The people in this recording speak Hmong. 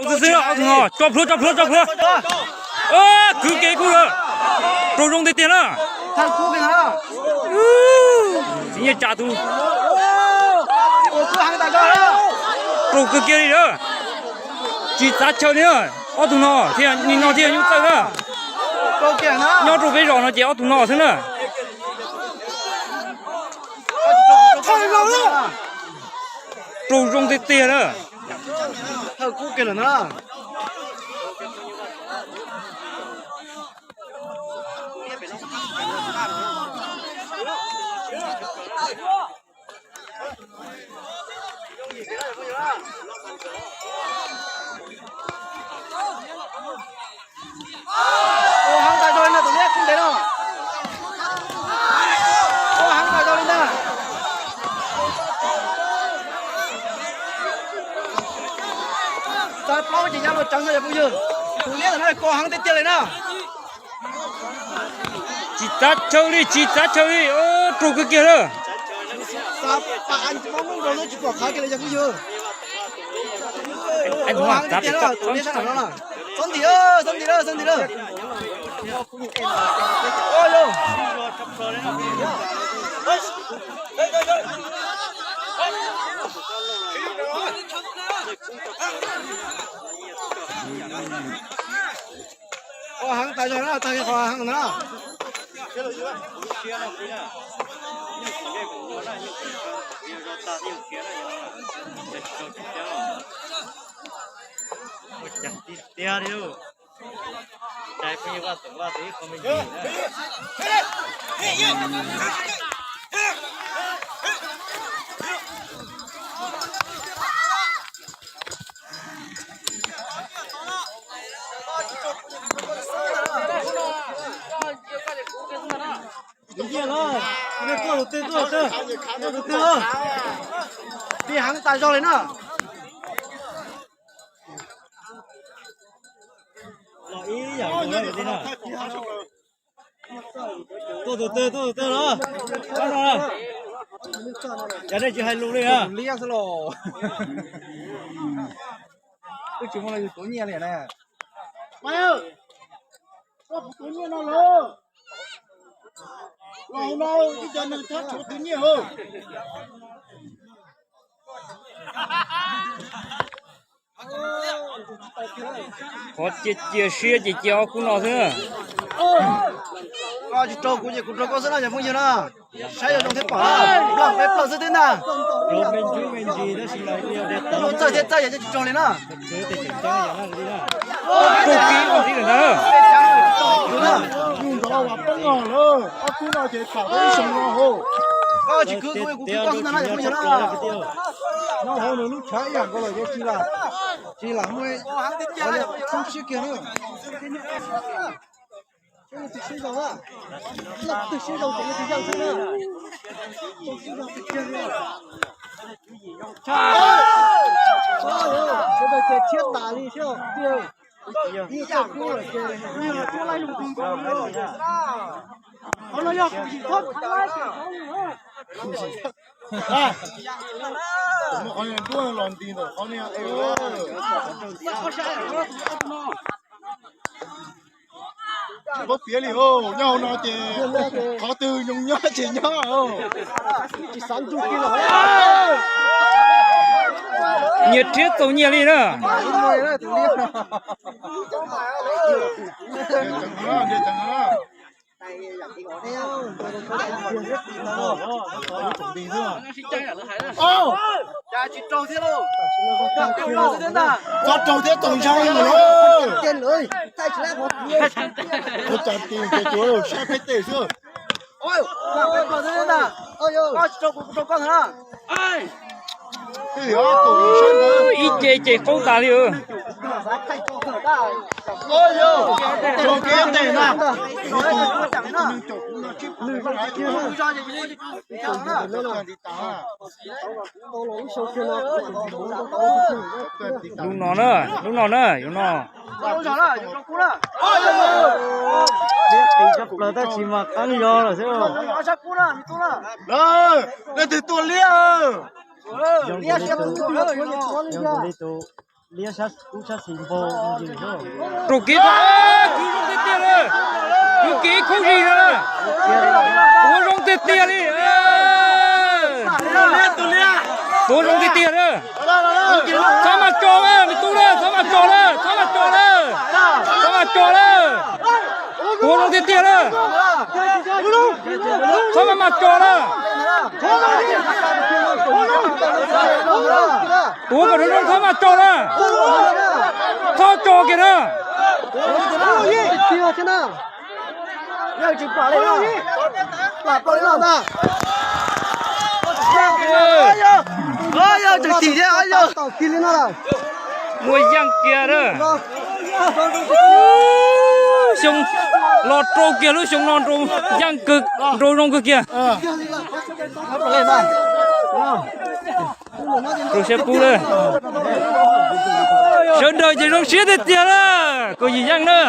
Xwb xwb, ob tug no tso plhuav, tso plhuav, tso plhuav. Kwv kev kuj lawm. Raug zoo tiag tiag na. Txiv Nyiaj tsa tus. Raug kawg kiag li lawm. Tsis txav chaw li na. Ob tug no thiaj, nim no thiaj nyuj txawj na. Nyob rau peb zos no ces ob tug no xwb na. Raug zoo tiag tiag na. Ua heev tas zog li na, tus liab kub ntev no. Ua heev tas zog li ntag. Xav plaub ces ya los tseev xwb yog phooj ywg. Tus liab ntawm no kos heev tiag tiag li na. Tsis txav chaw li, tsis txav chaw li, raug kawg kiag lawm. Txav pam mob nub rau lub tsis pom qhov kiag li yog phooj ywg. Ua heev tiag tiag, tus liab sab nraum no na. Txhob ntim, txhob ntim, txhob ntim. Qhov heev tas zog na, tag qhov heev na. Tiag tiag li. Tuaj tus twg, tuaj tus twg, tuaj tus twg. Pib heev tas zog li na. Tuaj tus twg, tuaj tus twg los? Cov nej tsis hais lus li a. Liab xwb los. Wb tsis muaj leej twg tuav nyiaj li na. Koj puas tuav nyiaj no los? Los hauv no ib co neeg txhob tshuav tus nyiaj hauv. Qhov cia cia siab ces cia ob khub no xwb. Koj tsis raug kuv ces kuv raug koj xwb no cov phooj ywg na. Saib zoo zoo thiab pom, plaub peb plaub xwb thiab ntag. Txawj thiab txawj yog tsis raug li na. Raug kib ua tib lawm ntag. Yug nrov vas poob os lawm, ob khub no ces tham ib xyoo no hauv. Koj tsis khwv kuv, kuv khwv koj xwb ntag na cov phooj ywg na. Nyob hauv nws lub tshav ib yam nkaus lawm ces tsis lam, tsis lam muaj, tub siab kiag na. Tus siab zoo, tus siab zoo ces yog tus yawg xwb na. Tus siab zoo tiag tiag li. Sawv daws ces tshiab tas li thiab tiag. Ib yam nkaus lawm ces yog tshuab laib zoo kawg nkaus li. Qhov no yog kuv yim thob thaib ces muaj qhov niag duab los nti ntawm qhov niag. Tsis paub piav li os, nyob hauv no ces qhov twg nyob ces nyob. Nyias rhiab txaus nyias li na. Tsis raug thiab lauj. Txhob raug thiab txaus ntshai lawm. Ua cas ti ces tus saib peb tes xwb. Ib ce ces qaub tas li. Raug kev tes na. Lub no na, lub no na, yus no. Liab tis tshaj plaws tab sis mas qeeb zog lawm xwb. Leej twg tua liab? Zoo nkaus li tus, zoo nkaus li tus Rau kev, kwv zoo tiag tiag na. Kwv kev khaub zig na. Tuav zoo tiag tiag li. Tuav zoo tiag tiag na. Txhob maj tso na, me tub na, txhob maj tso na, txhob maj tso na. Txhob maj tso na. Tuav zoo tiag tiag na. Txhob maj maj tso na. Tuav kom zoo, txhob maj tso na. Txhob tso kiag na. Muaj yeej kiag na. Xyoo los rau kiag lub xyoo no nrau yeej kawg, nrau zoo kawg kiag. Rau siab pub na. Sawv daws ces zoo siab tiag tiag na. Kaum yim yeej na.